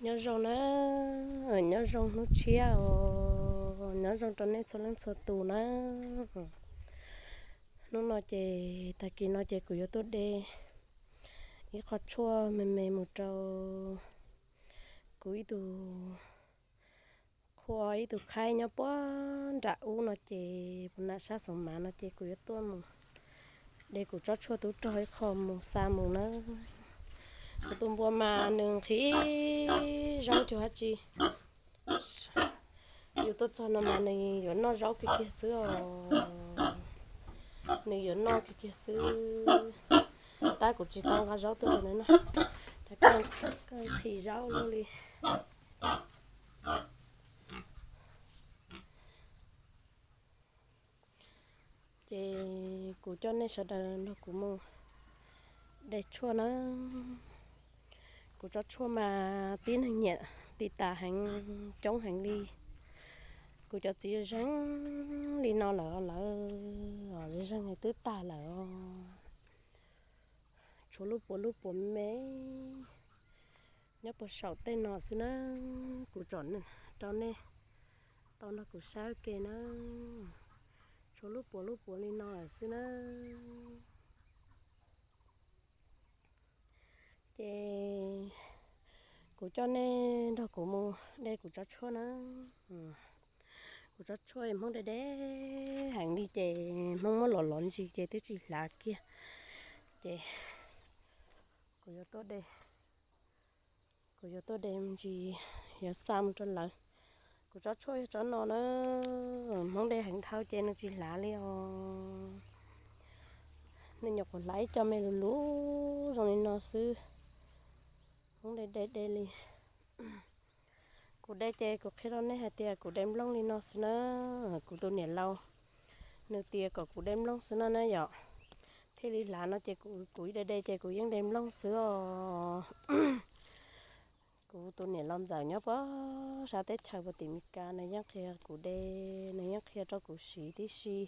Nyob zoo na, nyob zoo hnub tshiab os, nyob zoo rau nej txhua leej txhua tus na. Hnub no ces tag kis no ces kuv yuav tuaj de ib qho tshuaj me me mus rau kuv ib tug qhua ib tug qhaib nyob puag nram ub no ces puag nram sab Xoov Mav no ces kuv yuav tuaj mus de kuv tsob tshuaj tub rog ib qho mus xa mus na. Kuv tus npua mas nws nqhis zaub cuag dab tsi. Yus tuaj txog no mas nws yuav noj zaub kiag kiag xwb os. Nws yuav noj kiag kiag xwb. Tab kuv tsis tau nqa zaub tuaj rau nws noj, tab koj nqhis zaub luaj li. Ces kuv coj nej sawv daws nrog kuv mus de tshuaj na. Kuv tsob tshuaj mas tib neeg nyiam tiv tas heev, coob heev li. Kuv cov txiv zeeg li no lawm lawm, zeeg twb tag lawm os. Tshuav lub puav lub puav me nyob puag saum tej no xwb na. Kuv tsom rau nej tau nrog kuv saib ua ke na. Tshuav lub puav lub puav li no lawm xwb na. Ces kuv coj nej nrog kuv mus de kuv tsob tshuaj na. Kuv tsob tshuaj Hmoob de de heev li ces Hmoob muab los lov ntsis ces twb tsis hlav kiag. Ces kuv yuav tuaj de, kuv yuav tuaj de ntsis yuav xa mus rau lawv. Kuv tsob tshuaj yog tsob no na, Hmoob de heev dhau ces nws tsis hlav li os. Nws nyuam qhuav hlav ib co me lus lus zoo li no xwb. Hmoob de de de li. Kuv de ces kuv qhia rau nej hais tias kuv de nplooj li no xwb na. Kuv tus niam laus nws tias kom kuv de nplooj xwb no na yom. Thiaj li hlav no ces kuv ib de de ces kuv yeej de nplooj xwb os. Kuv tus niam laus ntxawm nyob puag sab teb chaws puag tim Meskas nws yeej qhia kuv de, nws yeej qhia rau kuv siv tib si.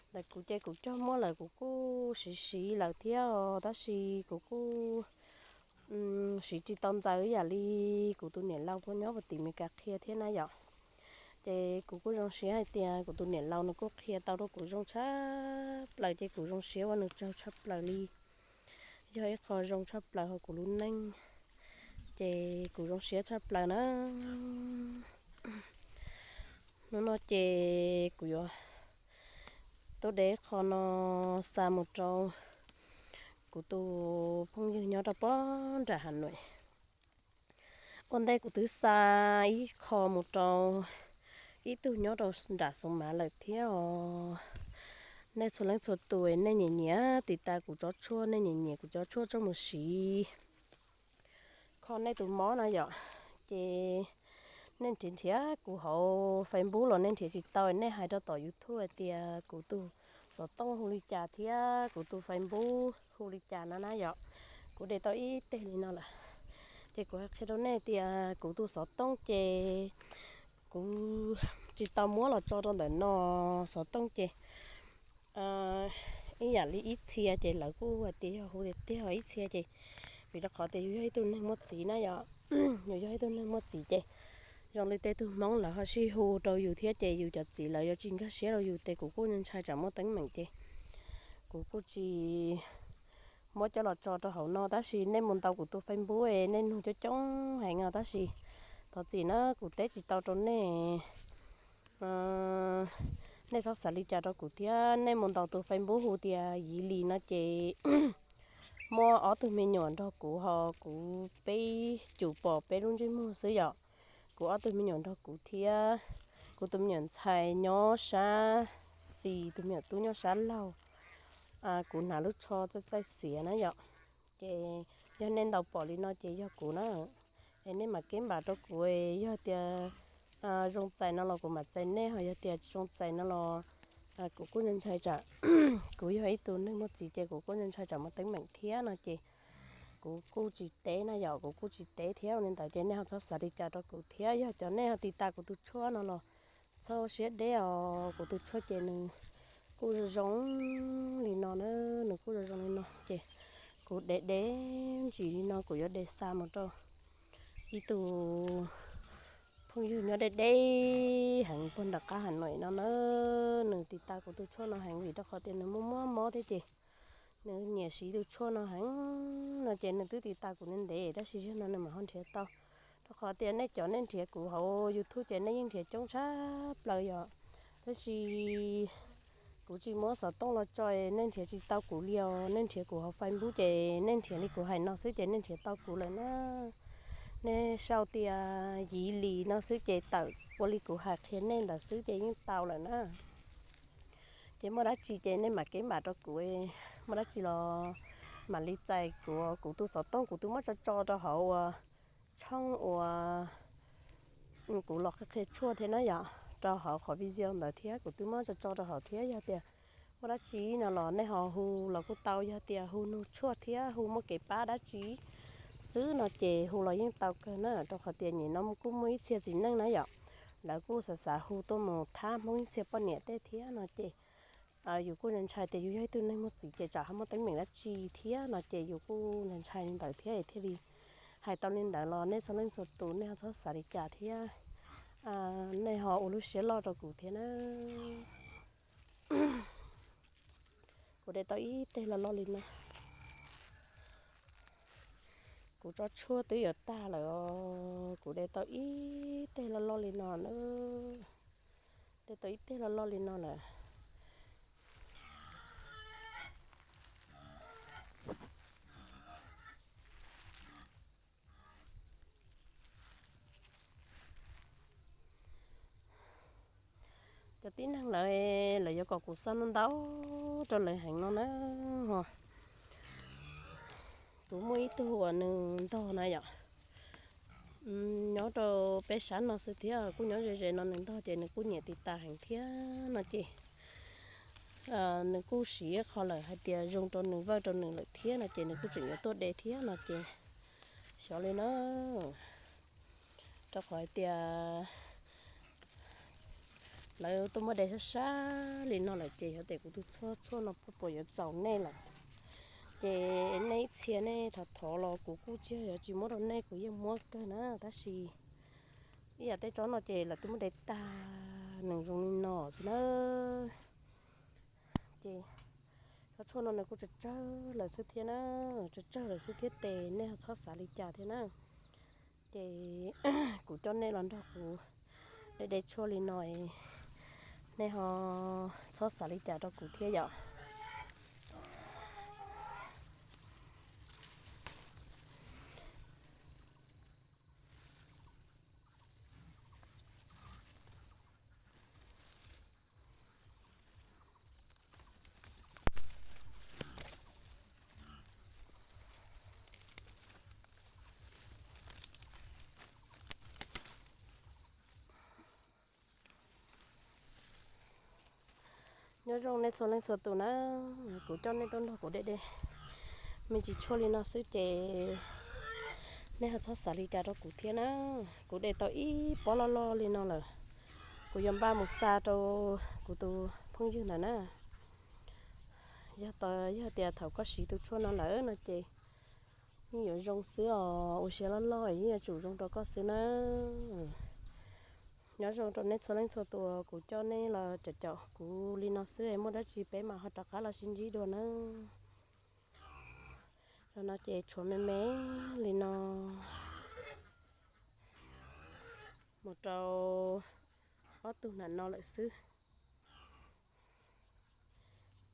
Ntawm kuv ces kuv cog muab lawm kuv kuj siv siv lawm thiab os, tab sis kuv kuj siv tsis tau ntxaws ib yam li kuv tus niam laus puag nyob puag tim Meskas qhia thiab na yom. Ces kuv kuj zoo siab hais tias kuv tus niam laus nws kuj qhia tau rau kuv zoo tshaj plaws ces kuv zoo siab ua nws tsaug tshaj plaws li. Yog ib qho zoo tshaj plaws hauv kuv lub neej, ces kuv zoo siab tshaj plaws na. Hnub no ces kuv yuav tuaj de qho no xa mus rau kuv tus phooj ywg nyob rau puag nram Hav Nuam. Ua ntej kuv twb xa ib qho mus rau ib tug nyob rau nram Xoov Mav lawm thiab os. Nej txhua leej txhua tus nej nyiam nyiam tiv tas kuv tsob tshuaj, nej nyiam nyiam kuv tsob tshuaj tso mus siv kho nej tus mob na yom, ces nej nrhiav nrhiav kuv hauv Facebook los nej nrhiav tsis tau, nej hais rau tom YouTube hais tias kuv tus xov tooj hu li cas thiab kuv tus Facebook hu li cas na na yom. Kuv de tau ib teg li no lawm, ces kuv hais qhia rau nej tias kuv tus xov tooj ces kuv tsis tau muab los tso rau ntawm no. Xov tooj ces ib yam li ib txhia ces lawv kuj hais tias yog hu tiag tiag, ib txhia ces vim rau qhov tias yus yog ib tug neeg muaj txiv na yom, yus yog ib tug neeg muaj txiv ces zoo li tej tug Hmoob lawv ho sib hu rau yus thiab ces yus cov txiv lawv yuav tsis nkag siab rau yus ces kuv kuj ntshai tsam muaj teeb meem ces kuv kuj tsis muab coj los tso rau hauv no. Tab sis nej mus ntaus kuv tus Facebook es nej nug coob coob heev os, tab sis thov txim na kuv teb tsis tau rau nej. Nej txhob xav li cas rau kuv thiab, nej mus ntaus tus Facebook hu tias Yiv Lis no ces muaj ob tug me nyuam nrog kuv ho kuv peb cum pom peb lub ntsej muag xwb yom. Kuv ob tug me nyuam nrog kuv thiab kuv tus me nyuam ntxhais nyob sab xis, tus me nyuam tub nyob sab laug. Kuv hnav lub tsho txaij txaij xiav na yom. Ces yog nej ntaus pom li no ces yog kuv na. Es nej mam keb npam rau kuv, yog tias zoo txais no los kuv mam txais nej, ho yog tias tsis zoo txais no los kuv kuj ntshai tsam kuv yog ib tug neeg muaj txiv ces kuv kuj ntshai tsam muaj teeb meem thiab no ces kuv kuj tsis teb na yom, kuv kuj tsis teb thiab. Ua li ntawd ces nej ho txhob xav li cas rau kuv thiab. Yog cov nej ho tiv tas kuv tus tshuaj no los txhob siab deb os, kuv tus tshuaj ces nws kuj zoo zoo li no na, nws kuj zoo zoo li no ces kuv de de ntsis li no kuv yuav de xa mus rau Ib tug phooj ywg nyob deb deb heev puag nram qab Hà Nội no na, nws tiv tas kuv tus tshuaj no heev vim rau qhov tias nws muaj muaj mob thiab ces nws nyiam siv tus tshuaj no heev no ces nws twb tiv tas kuv ntev ntev tab sis zaum no nws mam ho nrhiav tau. Rau qhov tias nej cov nej nrhiav kuv hauv YouTube ces nej yeej nrhiav coob tshaj plaws yom, tab sis kuv tsis muab xov tooj los tso nej nrhiav tsis tau kuv li os. Nej nrhiav kuv hauv Facebook ces nej nrhiav li kuv hais no xwb ces nej nrhiav tau kuv lawm na. Nej sau tias Yis Lis no xwb ces tawm ua li kuv hais qhia nej ntawd xwb ces yeej tau lawm na. Ces muaj dab tsi ces nej mam kev mam rau kuv, muaj dab tsi los mam li txais kuv. Kuv tus xov tooj kuv twb muab tso tso rau hauv uas tshooj uas kuv los qhia qhia tshuaj thiab na yom, rau hauv qhov video ntawd thiab kuv twb muab tso tso rau hauv thiab. Yog tias muaj dab tsi no los nej ho hu los kuj tau, yog tias hu nug tshuaj thiab hu muaj kev pab dab tsi xwb no ces hu los yeej tau kawg na, rau qhov tias nim no kuj muaj ib txhia txiv neej na yom, lawv kuj xav xav hu tuaj mus thab Hmoob ib txhia poj niam tej thiab no ces yus kuj ntshai tias yus yog ib tug neeg muaj txiv ces tsam ho muaj teeb meem dab tsi thiab no ces yus kuj ntshai li ntawd thiab thiaj li hais tau li ntawd los nej txhua leej txhua tus nej ho txhob xav li cas thiab, nej ho ua lub siab loj rau kuv thiab na. Kuv de tau ib teg loj loj li no. Kuv tso tshuaj twb yuav tag lawm os, kuv de tau ib teg loj loj li no na. De tau ib teg loj loj li no lawm. Cov tib neeg lawv, lawv yuav kom kuv xa ntau ntau rau lawv heev no na. Ho kuv muaj ib tug uas nws ntog na yom, nyob rau peb sab no xwb thiab kuj nyob ze ze no, nws ntog ces nws kuj nyiam tiv tas heev thiab no ces nws kuj siv qho lawm hais tias zoo rau nws, vawj rau nws lawm thiab no ces nws kuj tseem yuav tuaj de thiab no ces xyov li na. Rau qhov hais tias lawv tuaj muab de sab sab li no lawm ces xyov tias kuv tus tshuaj no puas yuav txaus nej lawm. Ces nej ib txhia nej thov thov los kuv kuj tsis yog yuav tsis muab rau nej, kuv yeej muab kawg na, tab sis ib yam tej tsob no ces lawv twb muab de tag, nws zoo li no xwb na. Ces tsob tshuaj no nws kuj tsawg tsawg lawm xwb thiab na, tsawg tsawg lawm xwb thiab ces nej ho txhob xav li cas thiab na. Ces kuv coj nej los nrog kuv de de tshuaj li no, nej ho txhob xav li cas rau kuv thiab yom. Nyob zoo nej txhua leej txhua tus na, kuv coj nej tuaj nrog kuv de de me ntsis tshuaj li no xwb ces nej ho txhob xav li cas rau kuv thiab na. Kuv de tau ib pob loj loj li no lawm, kuv yuav npaj mus xa rau kuv tus phooj ywg ntawd na. Yog, yog tias thaum koj siv tus tshuaj no lawm no ces yeej yuav zoo xwb os, ua siab loj loj yeej yuav tsum zoo rau koj xwb na. Nyob zoo rau nej txhua leej txhua tus, kuv coj nej los caum caum kuv li no xwb, muaj dab tsi peb mam ho rov qab los sib ntsib dua na. Zaum no ces tshuav me me li no mus rau ob tug nram no lawm xwb.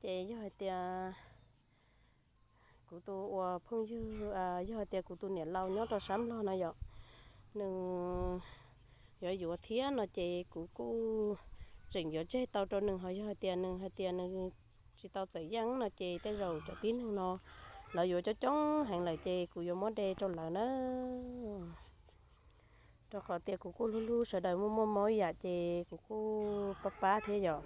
Ces yog hais tias kuv tus uas phooj ywg, yog hais tias kuv tus niam laus nyob rau sab Nplog no yom, nws yuav yuav thiab no ces kuv kuj tseem yuav tseg tau rau nws, ho yog hais tias nws hais tias nws tsis tau txawm yeej no ces tej zaum cov tib neeg no lawv yuav coob coob heev lawm ces kuv yuav muab de rau lawv na. Rau qhov tias kuv kuj hlub hlub sawv daws muaj muaj mob ib yam ces kuv kuj pab pab thiab yom.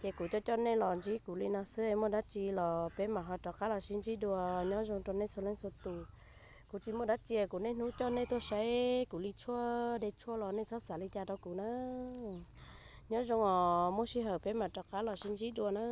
Ces kuv coj coj nej los ntsib kuv li no xwb, muaj dab tsi los peb mam ho rov qab los sib ntsib dua. Nyob zoo rau nej txhua leej txhua tus. Kuv tsis muaj dab tsi, kuv niaj hnub coj nej tuaj saib kuv li tshuaj de tshuaj los nej txhob xav li cas rau kuv na. Nyob zoo os, muaj sij hawm peb mam rov qab los sib ntsib dua na.